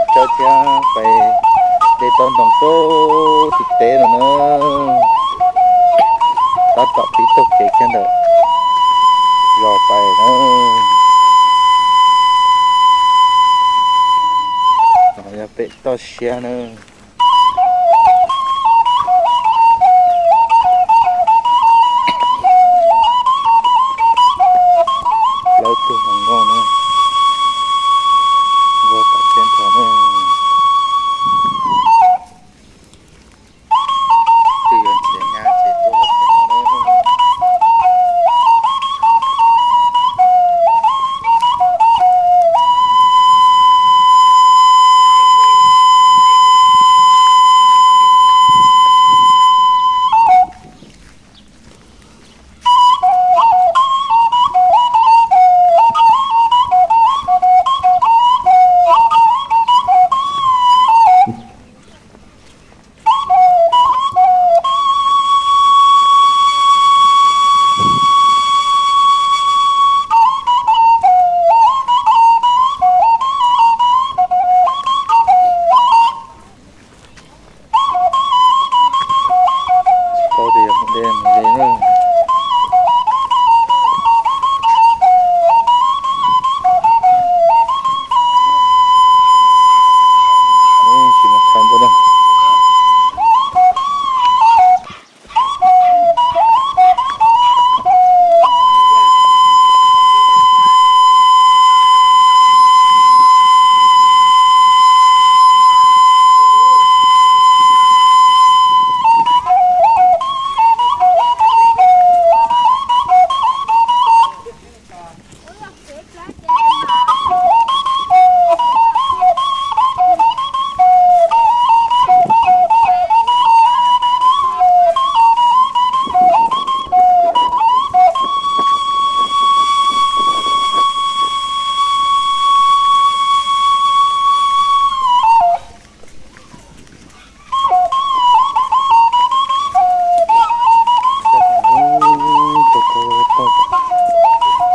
Tsawb thiab pais de taub ntoo puag tim teb no na. Tab tom pib taug kev kiag ntawm zos pais na. No yog pem toj siab na. Plaub tug hluas nkauj na, vau tom siab nrho na. Twb yuav nrhiav nyab ces tuaj los pem no na. Tsis paub tias yog mus de mus de na. Tab sis no xa ntawd na.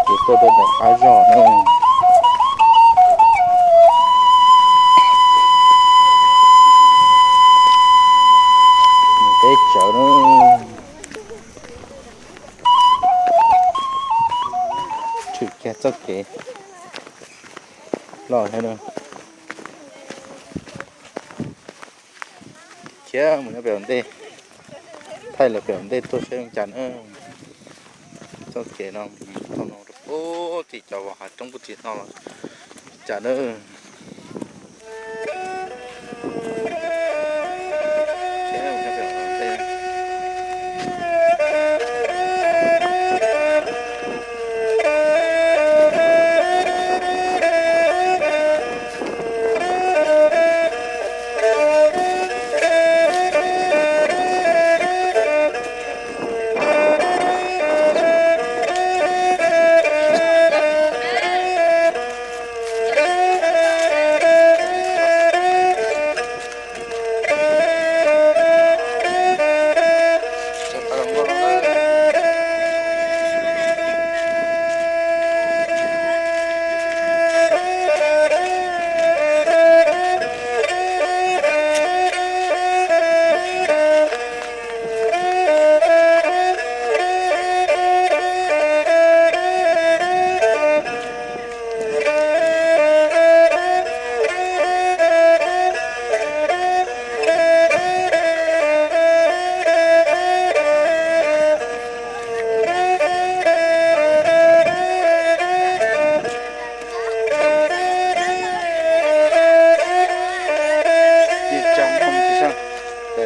Ces tuaj rau ntawm qab zos na. Mus teb tsawv na. Tshwm kiag txoj kev loj thiab na. Khiav mus nyob pem ntej, thaij lawv pem ntej tuaj saib zoo cas na. Txoj kev no mus txog no rau puag tim cov hav roob puag tim no los cas na.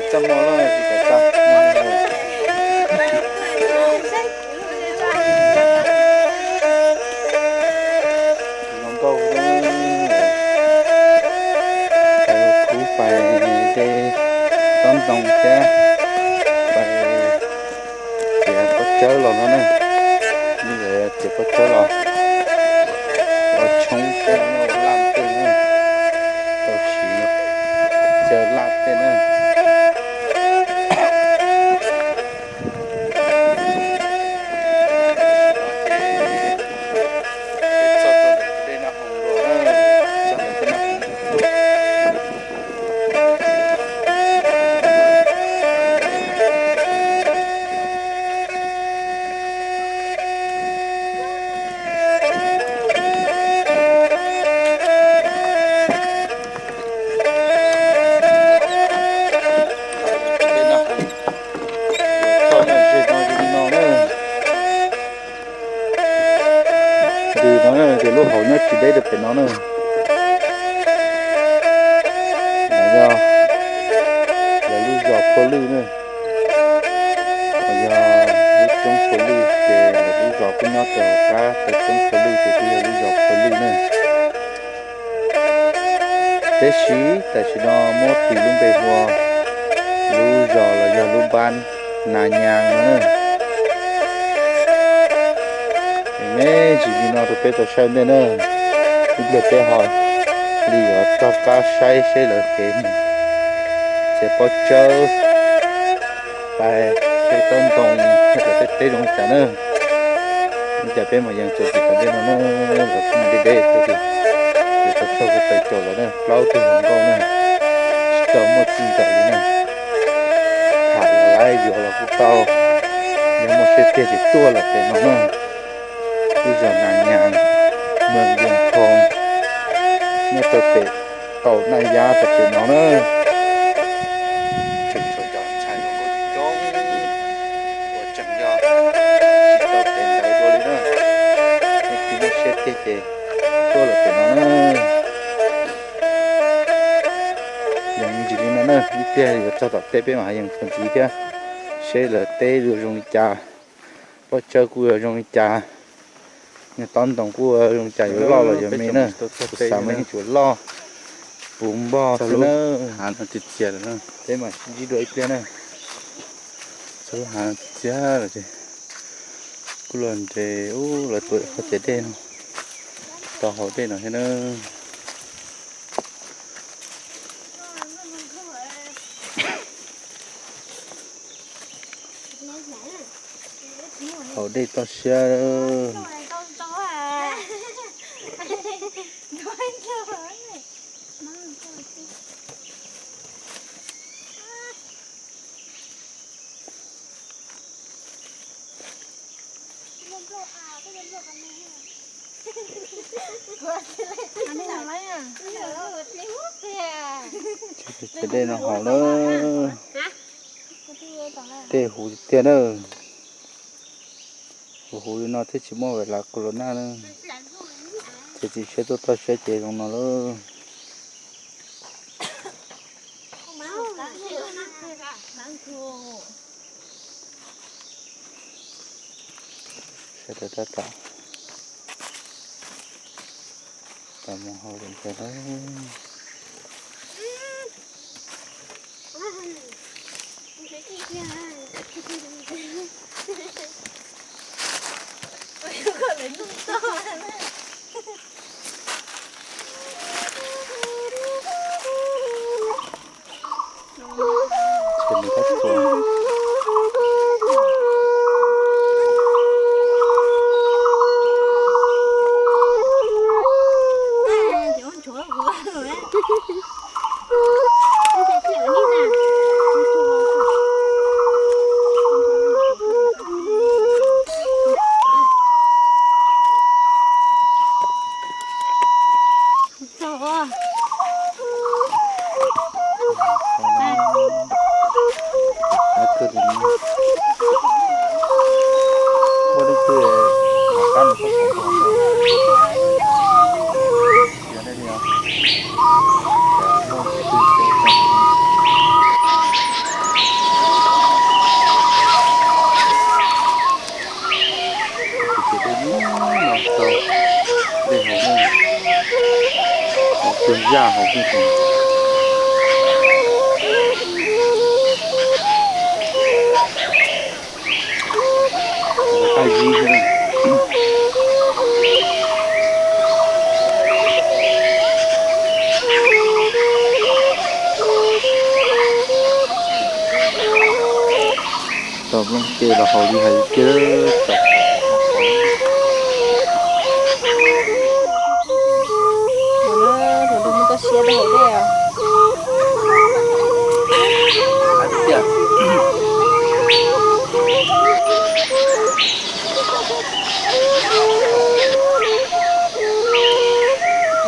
Txaj muag loj tsis tau txaj muag. Zoo nkauj, pais khub pais de taub ntoo thiab pais txiav pob tsawb los no na. Txiav pob tsawb los ua tshoob thiab ua laj tej na, tau siv xyaw laj tej na. Txog ntawm dej Naj Hoos dua na, txog ntawm dej Naj Hoos. Nyob rau qab teb coob Phav Lwj ces kuj yog lub zos Phav Lwj na. Tab sis tam sim no muab tis lub npe hu ua lub zos los yog lub npab Nas Nyas no na. Me ntsis li no rau peb tau saib ntej na. Ib pliag peb ho li yuav rov qab saib seb lawv kev mus txiav pob tsawb, pais teb ntoo, tej teb zoo li cas na. Ib pliag peb mam yees txuas ntxiv tom ntej no na, los txog deb deb thiab ces yuav tau txog kuj tawm caum lawm na, plaub tug hluas nkauj na, tsis tau muaj txij nkawm li na. Tham los lawv yuav los kuj tau, yog muaj siab tiag ces tuaj lawm pem no na. Lub zos Nas Nyas, moos Vias Khoos, nyob rau pem qaum Naj Yab rau pem no na. Tseem tshuav cov ntxhais hluas nkauj coob coob uas tseem yog tsis tau tev ntawv dua li na. Leej twg muaj siab tiag ces tuaj lawm pem no na. Yees me ntsis li no na, ib pliag yuav txog tom teb peb mam yees txuas ntxiv thiab, seb lawv teb yuav zoo li cas, pob tsawb kuj yuav zoo li cas, niag tob ntoo kuj yuav zoo li cas, yuav loj los yuav me na. Kuv xav mas yeej tsuas loj puv npog xwb na. Peb mam sib ntsib dua ib pliag na. Txog lub hav txiag lawm ces kuj los nres ub lawv tuam qhov ciav dej no, tau haus dej no thiab na. Haus dej toj siab. Cov dej no haus na, dej huv tiag tiag na. Huv huv li no thiaj tsis muaj virus corona na. Ces txiav siab tuaj toj siab ces zoo no lauj. Sawv daws tab tom tau mus hauj lwm ntag lauj. Ces dej ub no tau dej haus, haus cuag zaj haus xwb ces. Ab zib thiab. Tau nplooj ke los haus li hais li kiag tau. Hluas nraug muaj txoj sia rau hauv dej os.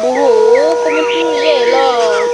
Hu hu, koj muab tib ze los.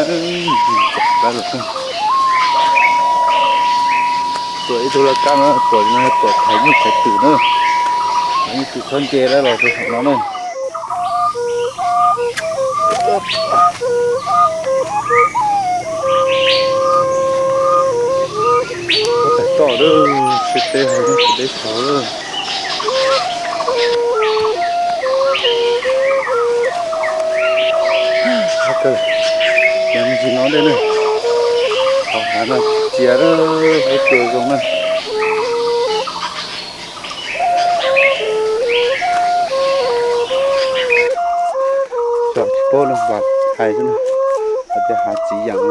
Tuam ib tug laj kab no, tuam no tuam thaiv nyuj thaiv twm na. Thaiv nyuj twm txhob nce lawm los rau saum no na. Tab tom lawm, siab teb hauv no kuv deb saud lawm. Yog me ntsis no ntej na, hauv hav no txias lawm, huab cua zoo na. Tsis paub no, vam hais xwb na, hais tias hav txiv yeem no.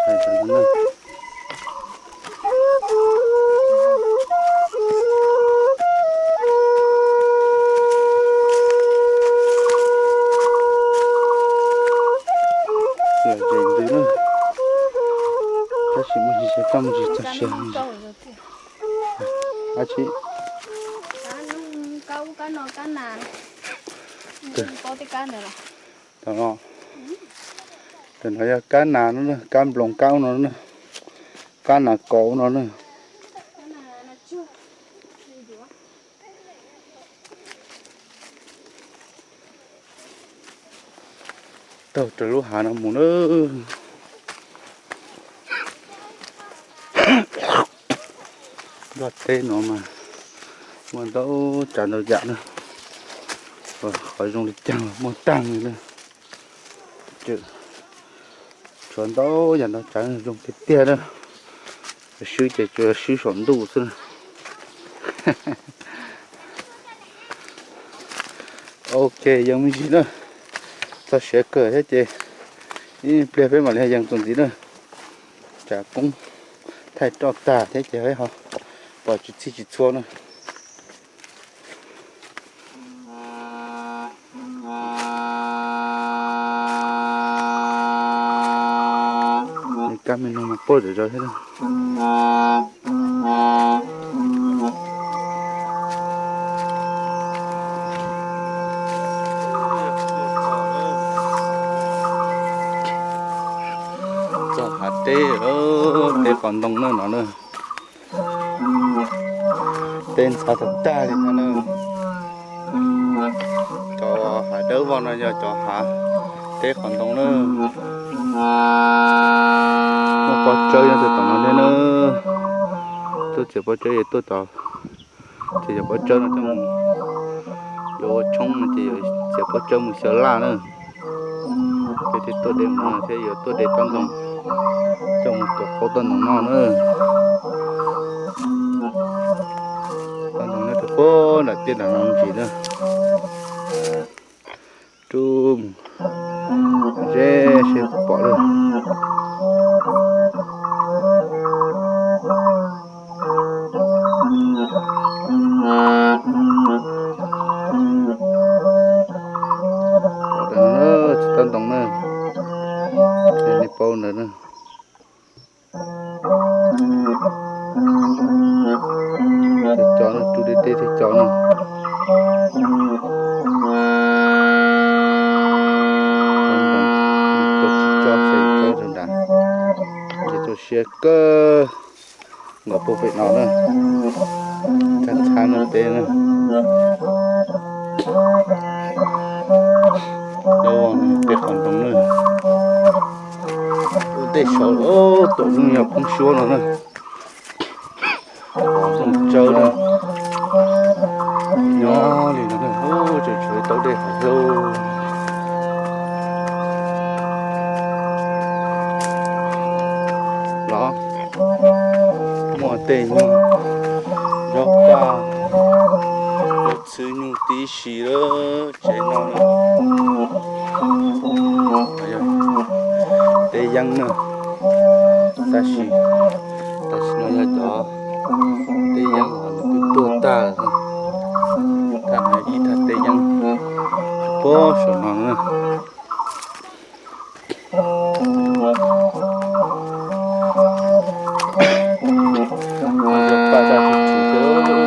Hais tias no na. Lom zem ntws na, tab sis muaj ntsis tsis tau muaj ntsis txog siav. Ab tsi. Tam no, tam no yog kab nas no na, kab nploos kab ub no na, kab nas kaus ub no na. Taug raws lub hav no mus na. Nplooj teb no mas muaj ntau tsav ntau yam na, qhov zoo li cas los muaj tag li na. Tshuav ntau yam ntau tsav zoo tiag tiag na. Swb ces tsuas swb saum ntuj xwb na. Ok, yees me ntsis na, txog siav kawg thiab ces ib pliag peb mam li yees txuas ntxiv na. Tsam poob thaij roj tag thiab ces ho pom tsis txhij tsis txhua na. Kab me noog mas poj zom zaws thiab. Txog hav teb, teb qos ntoo na no na. Teb ntxhov tag tag li no na. Cov hav dawb vog no yog cov hav teb qos ntoo na. Muaj pob tsawb nyob rau tom no thiab na. Tuaj txiav pob tsawb es tuaj tom, ces cov pob tsawb no coj mus yuav ua tshoob no ces yuav txiav pob tsawb mus xyaw laj na. Peb thiaj tuaj de mus no thiab yuav tuaj de tob ntoo coj mus tuav qaub tob ntoo noj na. Tob ntoo nyob rau puag nram tiaj nram no ntsis na. Rub mus ze seb pom lawm. Pom ntawm no tsis tau ntoo na, nej paub ntawd na. Cov cov no rub deb deb thiab cov no. Cov tsis cov xyov cov rau nrad, ces txaus siab kawg. Nkawd puag pem no na, txhab txhab no peb na. Dawb vog no peb qhov ntoo na. Ua ntej saud tuam no yog poob suab no na. Qhov rooj tsawb na. Nyob li no na, tseem tshuav ib tauv dej hauv thiab. Los muaj tej nyuag zaub paj, zaub txhwb nyuj tib si lawm tsev no na. Teb yeeb na, tab sis tam sim no yog cov teb yeeb los nws twb tuag tag lawm. Thaj no ib thaj teb yeeb puag saum no na. Paj zaj tsis tshwm thiab.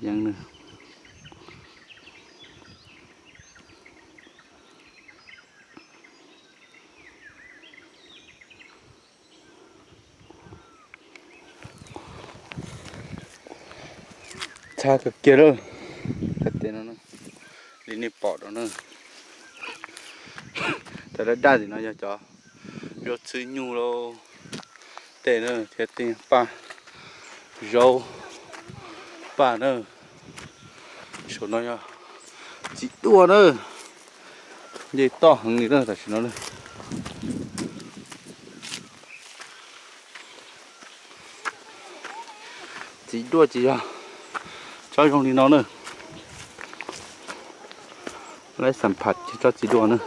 Yeeb na. Txhab kawg kiag lawm. Tej no li nej pom no na, cov daj daj tim no yog cov zaub txhwb nyuj lauj, tej na thiab tej paj zaub paj na. Saum no yog txiv duaj na, nce toj heev li na tam sim no na. Txiv duaj ces yog tsob zoo li no na. Laib xam pham ces tsob txiv duaj na.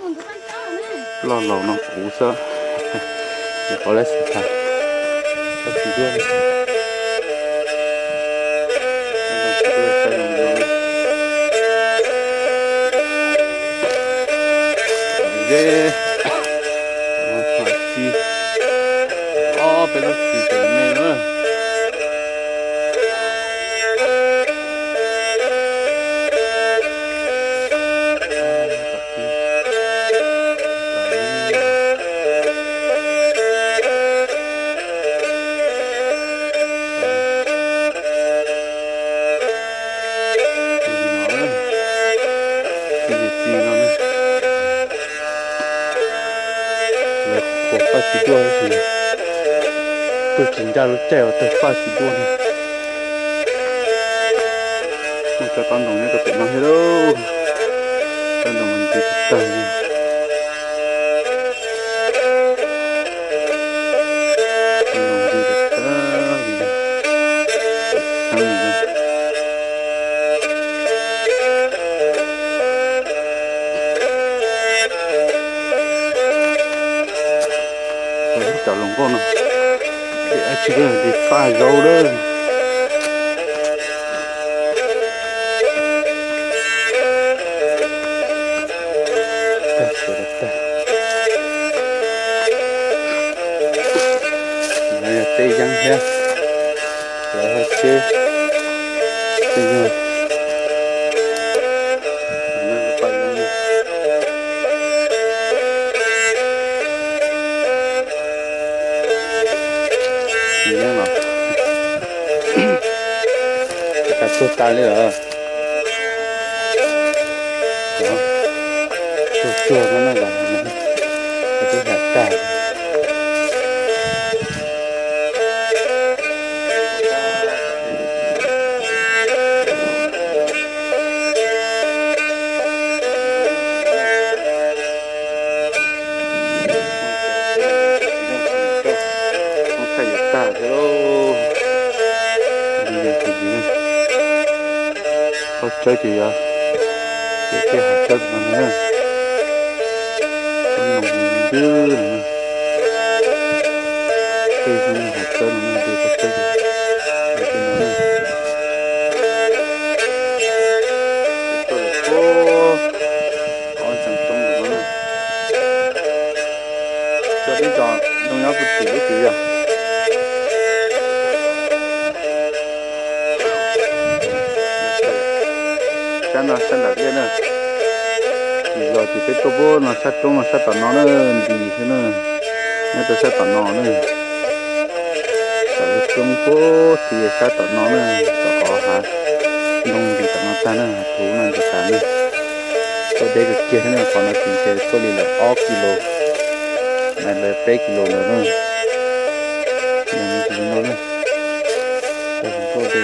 Loj laus no kuv xwb, ces qhov laib xam pham tsob txiv duaj. Txiv, ob peb lub txiv tseem me na. Lawv qhuas paj txiv duaj tab sis tuaj tsis ncaj lub caij uas tawg paj txiv duaj no. Muaj cov taub ntoos nyob rau pem no thiab lauj. Taub ntoos mas ntxim tag tag li. Taub ntoos ntxim tag tag li. Cov hloov nkauj no, de dab tsi, de paj zaub lawm. Tag, tag. Lawv yog teb yeeb thiab, lawv hauv tsheb, tej nyuag paj yeeb. Tsis yeeb los, tas tuag tas li lawm. Tuag tuag no na, twb has tag. Thaij yuav tag thiab lauj. Li yog tsis ntsis na, qhov tsawb ces yog tej hav tsawb no na, tsob noog ntws no na, tej hav tsawb no na, tej qhov tsawb ces yog tej no na. Tuaj lawm puag ob tseem roob no na. Cov teb tso ntoo nyob puag tim lub tid yog. Sab no sab nram liaj na. Tsis yog ces peb tuaj puag no sab roob no sab tom no na, ntis xwb na. Nyob rau sab tom no na. Tom lub roob puag tid sab tom no na, tom qhov hav ntoo ntis tom no tag na, hav thuv no ntis tas na. Tuaj deb kawg kiag thiab na, qhov no ces ntshe tuaj li lawm ob kis lus, lawm peb kis lus ntawd na. Yog li no na, tuaj zoo nkauj de.